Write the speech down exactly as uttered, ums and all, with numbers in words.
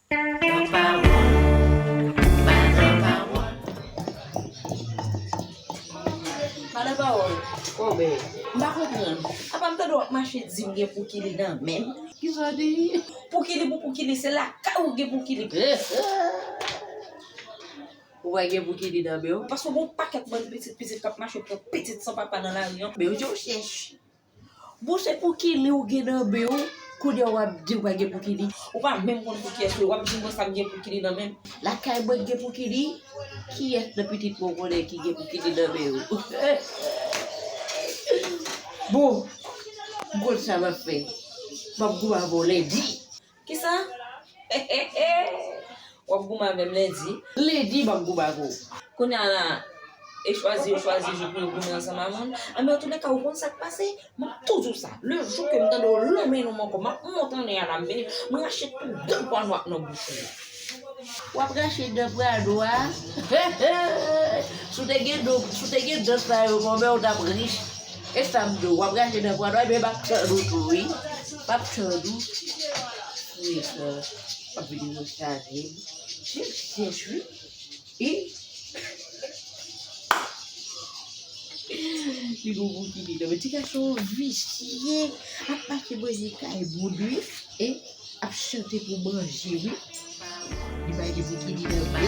Madan Pawòl. Kòmè. M pa konprann. Apa m tande w ap mache di m gen poukili nan men m? Kisa w di? Poukili pou poukili, se lakay ou gen poukili. Ou pa gen poukili nan men w? Paske gon pakèt bann pitit pitit k ap mache pran pitit san papa nan lari an. Men yo di w chèch. Bon, se poukili ou gen nan men w, kounye a w ap di w pa gen poukili. Ou pa menm konn pou kiyès ou ye, w ap di mwen sa m gen poukili nan men m. Lakay mwen gen poukili, kiyès nan pitit mwen w konnen ki gen poukili nan men w? Bon, m konn sa m ap fè. M ap goumen avè w lendi. Kisa? W ap goumen avè m lendi? Lendi m ap goumen avè w. Kounye a la, e chwazi, yo chwazi jou pou yo goumen ansanm avè m. Anben, antouleka, ou konn sa k pase? M ap toujou sa. Le jou ke m tande w lonmen non m ankò, m ap monte annè a la, m vini, m rache tout de pwa nwa k nan bouch ou. W ap rache de pwa nwa? Si w te gen do, si w te gen dan sa yo, kòmè w t ap rich. E sa m di w, w ap rache de pwa nwa, ebyen m ap tann ou tou, wi. M ap tann ou. Wi, sa. W ap vini rechaje m. Chèch, chèch, wi. E li gon poukili nan men. Ti gason visye ap mache manje kay moun, wi. E ap chante pou manje, wi. Li bay li poukili nan men.